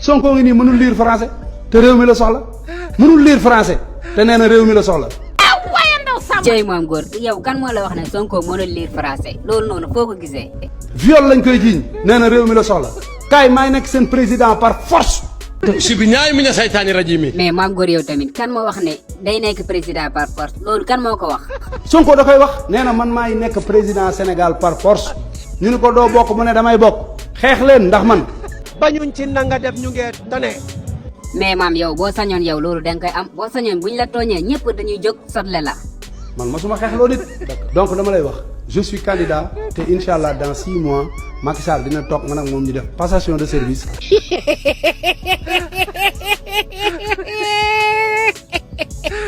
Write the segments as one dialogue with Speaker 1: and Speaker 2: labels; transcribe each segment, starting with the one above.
Speaker 1: Sonko ngi nii mënul lire français te réew mi la soxla mënul lire français te nee na réew mi la soxla.
Speaker 2: Cey maam góor yow kan moo la wax ne Sonko mënul lire français loolu noonu foo ko gisee.
Speaker 1: viol lañ koy jiiñ nee na réew mi la soxla kaay maay nekk seen président par force.
Speaker 3: si bi ñaay mi ne saytaani rajim yi.
Speaker 2: mais maam góor yow tamit kan moo wax ne day nekk président par force loolu kan moo ko wax.
Speaker 1: Sonko da koy wax nee na man maay nekk président Sénégal par force ñu ne ko doo bokk mu ne damay bokk xeex leen ndax man.
Speaker 4: bañuñ ci nanga def ñu ngee tane.
Speaker 2: mais maam yow boo sañoon yow loolu da nga koy am boo sañoon buñ la tooñee ñëpp dañuy jóg sotle la.
Speaker 1: man mosuma xeexloo nit. donc dama lay wax je suis candidat te incha allah dans 6 mois Macky Sall dina toog man ak moom ñu def passation de service.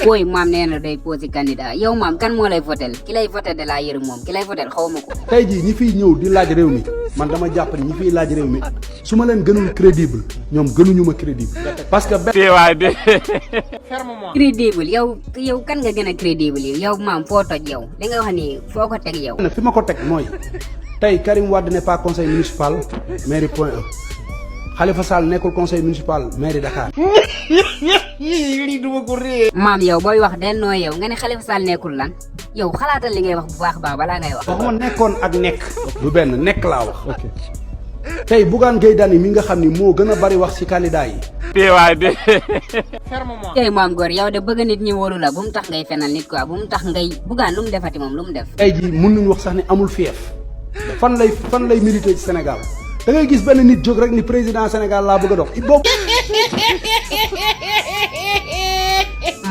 Speaker 2: booy maam nee na day posé candidat yow maam kan moo lay votel ki lay voté de la yërëm moom ki lay votel xaw ma ko.
Speaker 1: tey jii ñi fiy ñëw di laaj réew mi man dama jàpp ni ñi fiy laaj réew mi su ma leen gënul crédible ñoom gënuñu ma crédible. parce que
Speaker 2: crédible yow kan nga gën a crédible yow maam foo toj yow li nga wax ni foo ko teg yow.
Speaker 1: fi ma ko teg mooy tey Karim Wade n'est pas conseil municipal mairie Point E Khalifa Sall nekkul conseil municipal mairie Dakar.
Speaker 2: maam yow booy wax den noo yow nga ne Khalifa Sall nekkul lan yow xalaatal li ngay wax bu baax baax balaa ngay wax.
Speaker 1: waxuma nekkoon ak nekk. du benn nekk laa wax. ok tey Bougane Gueye Dany mi nga xam ni moo gën a bari wax ci candidat yi.
Speaker 2: tey maam góor yow de bëgg nit ñi wóolu la bu mu tax ngay fenal nit quoi bu mu tax ngay Bougane lu mu defati moom lu mu def.
Speaker 1: tey jii mën nañu wax sax ni amul fief fan lay militer ci Sénégal da ngay gis benn nit jóg rek ni président Sénégal laa bëgg a dox boobu.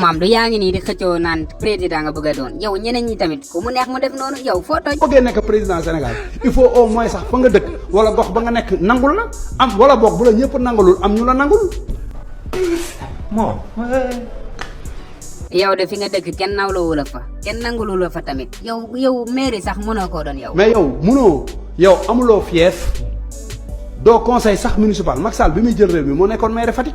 Speaker 2: maam du yaa ngi nii di xëccoo naan président nga bëgg a doon yow ñeneen ñi tamit ku mu neex mu def noonu yow foo toj.
Speaker 1: bëggee nekk président Sénégal il faut au moins sax fa nga dëkk wala gox ba nga nekk nangul la am wala boog bu la ñëpp nangulul am ñu la nangul.
Speaker 4: moom.
Speaker 2: yow de fi nga dëkk kenn nawloowu la fa kenn nangulu la fa tamit yow mairie sax mënoo koo doon yow.
Speaker 1: mais yow mënoo yow amuloo fief doo conseil sax municipal Macky Sall bi muy jël réew mi moo nekkoon maire Fatick.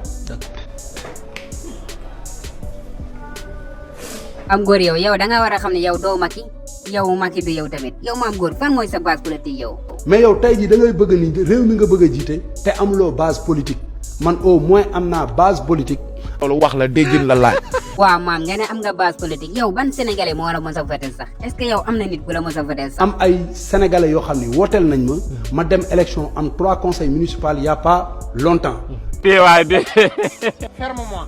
Speaker 2: am góor yow da nga war a xam ne yow doo Macky yow Macky du yow tamit yow maam góor fan mooy sa base politique yow.
Speaker 1: mais yow tey jii da ngay bëgg ni réew mi nga bëgg a jiite te amuloo base politique man au moins am naa base politique.
Speaker 3: loolu wax la déggin la laaj.
Speaker 2: waaw maam nga ne am nga base politique yow ban sénégalais moo la mos a voté sax est-ce que yow am na nit bu la mos a voté sax.
Speaker 1: am ay sénégalais yoo xam ni wooteel nañ ma dem élection am 3 conseils municipaux il y a pas longtemps.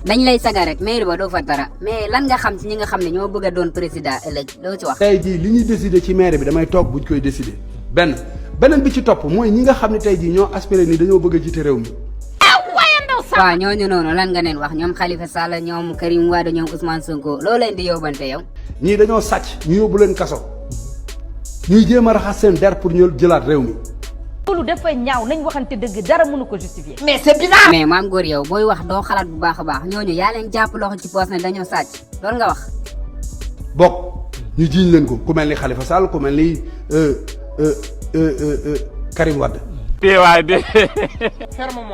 Speaker 2: dañ lay saga rek mairie ba doo fa dara mais lan nga xam ci ñi nga xam ne ñoo bëgg a doon président ëllëg loo ci wax.
Speaker 1: tey jii li ñuy décider ci maire bi damay toog buñ koy décider beneen bi ci topp mooy ñi nga xam ne tey jii ñoo aspiré ni dañoo bëgg a jiite réew mi.
Speaker 2: waaw ñooñu noonu lan nga neen wax ñoom Khalifa Sall ñoom Karim Wade ñoom Ousmane Sonko loo leen di yóbbante yow.
Speaker 1: ñii dañoo sàcc ñu yóbbu leen kaso ñuy jéem a raxas seen der pour ñu jëlaat réew mi.
Speaker 5: loolu dafa ñaaw nañ waxante dëgg dara mënu ko justifier.
Speaker 2: mais c'est bizarre. mais maam góor yow booy wax doo xalaat bu baax a baax ñooñu yaa leen jàpp loxo ci poos ne dañoo sàcc loolu nga wax.
Speaker 1: bokk ñu jiiñ leen ko ku mel ni Khalifa Sall ku mel ni Karim Wade.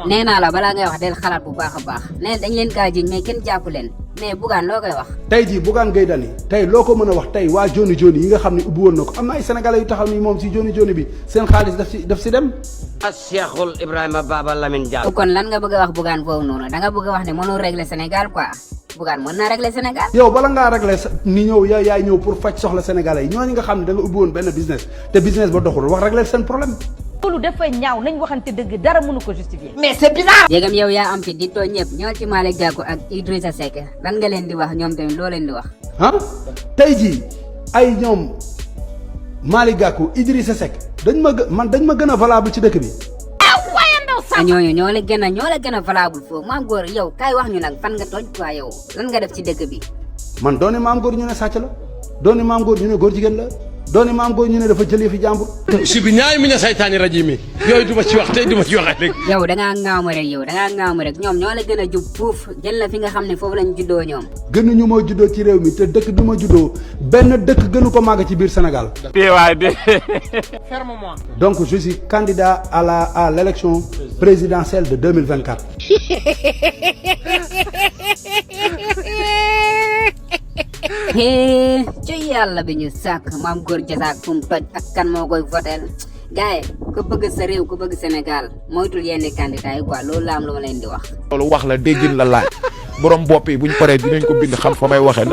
Speaker 2: nee naa la balaa ngay wax del xalaat bu baax a baax nee dañ leen kaa jiñ mais kenn jàpp leen mais Bougane loo koy wax.
Speaker 1: tey jii Bougane Gueye Dany tey loo ko mën a wax tey waa joni joni yi nga xam ne ubbi woon na ko am na ay sénégalais yu taxaw ni moom si joni joni bi seen xaalis daf si dem.
Speaker 4: Cheikhul Ibrahima Baba Lamine Diallo.
Speaker 2: kon lan nga bëgg a wax Bougane foofu noonu da nga bëgg a wax ne mënoo régler Sénégal quoi Bougane mën naa régler Sénégal.
Speaker 1: yow bala ngaa régler ni ñëw yaay ñëw pour faj soxla sénégalais yi ñooñu nga xam ne da nga ubbi woon benn business te business ba doxul wax régler seen problème.
Speaker 5: loolu dafa ñaaw nañ waxante dëgg dara mënu ko justifier.
Speaker 2: mais c'est bizarre. yéegam yow yaa am fi di tooñ ñëpp ñëwal ci Malick Gakou ak Idrissa Seck lan nga leen di wax ñoom tamit loo leen di wax.
Speaker 1: ah tey jii ay ñoom Malick Gakou Idrissa Seck dañ ma gën a valable ci dëkk bi.
Speaker 2: ñooñu ñoo la gën a valable foofu maam góor yow kaay wax ñu nag fan nga toj quoi yow lan nga def ci dëkk bi.
Speaker 1: man dooni maam góor ñu ne sàcc la dooni maam góor ñu ne góor jigéen la dooni maam góor ñu ne dafa jëlee fi jàmbur.
Speaker 3: si bi ñaay mi ne saytaani rajim yi yooyu du ma ci wax tey du ma ci waxaat rek.
Speaker 2: yow da ngaa ŋaaw ma rek ñoom ñoo la gën a jub fuuf jël la fi nga xam ne foofu lañ juddoo ñoom.
Speaker 1: gënuñu moo juddoo ci réew mi te dëkk bi ma juddoo benn dëkk gënu ko màgg ci biir Sénégal. donc je suis candidat à l'élection présidentielle de 2024.
Speaker 2: ci yàlla bi ñu sàkk maam góor jasaak fu mu toj ak kan moo koy voteel gaay ko bëgg sa réew ko bëgg Sénégal moytul yenn candidat yi quoi loolu la am lu ma leen di wax.
Speaker 6: loolu wax la déggin la laaj borom bopp yi buñ paree dinañ ko bind xam fa may waxee.